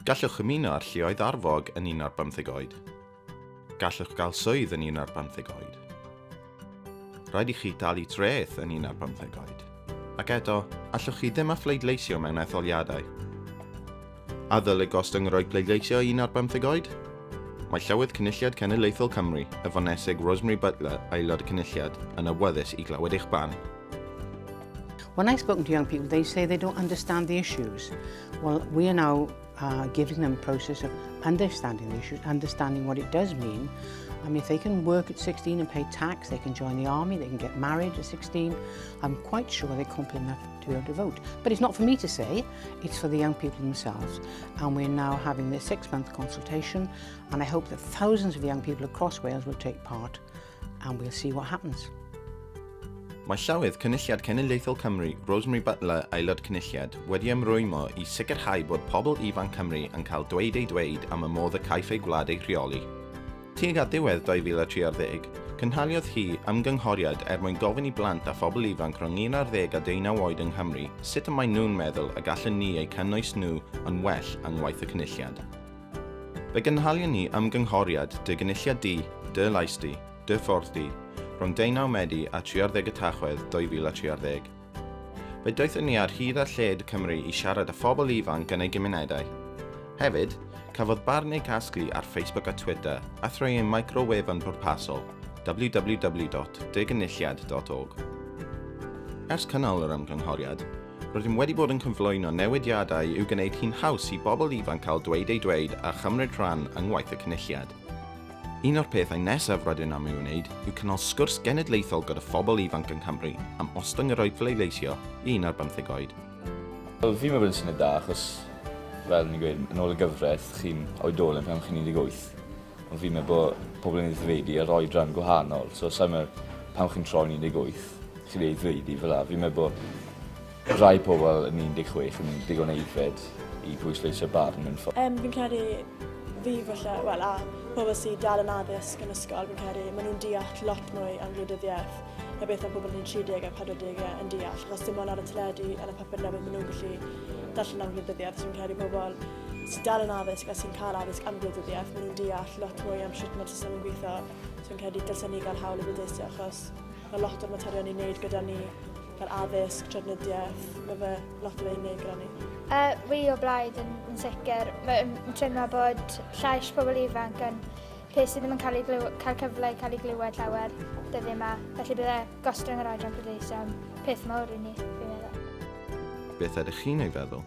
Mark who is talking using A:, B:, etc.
A: Gallwch ymuno â'r lluoedd arfog yn un ar bymtheg oed. Gallwch gael swydd yn un ar bymtheg oed. Rhaid i chi dalu treth yn un ar bymtheg oed. Ac eto, allwch chi ddim â phleidleisio mewn etholiadau. A ddylid gostwng yr oed pleidleisio i un ar bymtheg oed? Mae Llywydd Cynulliad Cenedlaethol Cymru, y Fonesig Rosemary Butler, Aelod y Cynulliad, yn awyddus i glywed eich barn.
B: When I've spoken to young people, they say they don't understand the issues. Well, we are now giving them a process of understanding the issues, understanding what it does mean. I mean, if they can work at 16 and pay tax, they can join the army, they can get married at 16, I'm quite sure they're competent enough to be able to vote. But it's not for me to say, it's for the young people themselves. And we're now having this 6-month consultation, and I hope that thousands of young people across Wales will take part, and we'll see what happens.
A: Mae Llywydd Cynulliad Cenedlaethol Cymru, Rosemary Butler, Aelod Cynulliad, wedi ymrwymo i sicrhau bod pobl ifanc Cymru yn cael dweud eu dweud am y modd y caiff eu gwlad ei rheoli. Tuag at ddiwedd 2030, cynhaliodd hi ymgynghoriad er mwyn gofyn i blant a phobl ifanc rhwng 11 a 19 oed yng Nghymru sut y maen nhw'n meddwl y gallen ni eu cynnwys nhw yn well yng ngwaith y Cynulliad. Fe gynhalion ni ymgynghoriad Dy Gynulliad Di, Dy Lais Di, Dy Ffordd Di, rhwng 19 Medi a 30 Tachwedd 2030. Fe daethon ni ar hyd a lled Cymru i siarad â phobl ifanc yn eu gymunedau. Hefyd, cafodd barn ei casglu ar Facebook a Twitter a thrwy ein micro-wefan pwrpasol, www.dygynulliad.org. Ers cynnal yr ymgynghoriad, rydym wedi bod yn cyflwyno newidiadau i'w gwneud hi'n haws i bobl ifanc cael dweud eu dweud a chymryd rhan yng ngwaith y Cynulliad. Un o'r pethau nesaf rydyn am ei wneud yw cynnal sgwrs genedlaethol gyda phobl ifanc yng Nghymru am ostwng yr oed phleidleisio i un ar bymtheg oed.
C: Wel, fi'n meddwl bod e'n syniad da, achos fel ni'n gweud, yn ôl y gyfraith, chi'n oedolyn pan chi'n 18. Ond fi'n meddwl bod pobl yn aeddfedu ar oedran gwahanol, so sa'n meddwl pan chi'n troi'n 18, chi'n aeddfedu fel 'a. Fi'n meddwl bod rhai pobl yn 16 yn digon aeddfed i bwysleisio barn mewn ffordd.
D: Um, fi'n credu fi falle, wel, a pobl sydd dal yn addysg yn ysgol, fi'n credu, maen nhw'n deall lot mwy am gwleidyddiaeth na beth mae pobl yn 30 a 40 yn deall, achos dim ond ar y teledu, yn y papur newydd, maen nhw'n gallu darllen am gwleidyddiaeth, so fi'n credu pobl sydd dal yn addysg a sy'n cael addysg am gwleidyddiaeth, maen nhw'n deall lot mwy am sut mae'r system yn gweithio, so fi'n credu dylsen ni gael hawl i bleidleisio, achos mae lot o'r materion ni'n neud gyda ni, fel addysg, trafnidiaeth, mae fe lot o fe i wneud gyda ni.
E: Fi o blaid yn, yn sicr. Mae'n teimlo bod llais pobl ifanc yn peth sydd ddim yn cael, ei glyw, cael cyfle i cael ei glywed llawer dyddiau yma. Felly bydde gostwng yr oedran pleidleisio yn peth mawr i ni, fi'n meddwl.
A: Beth ydych chi'n ei feddwl?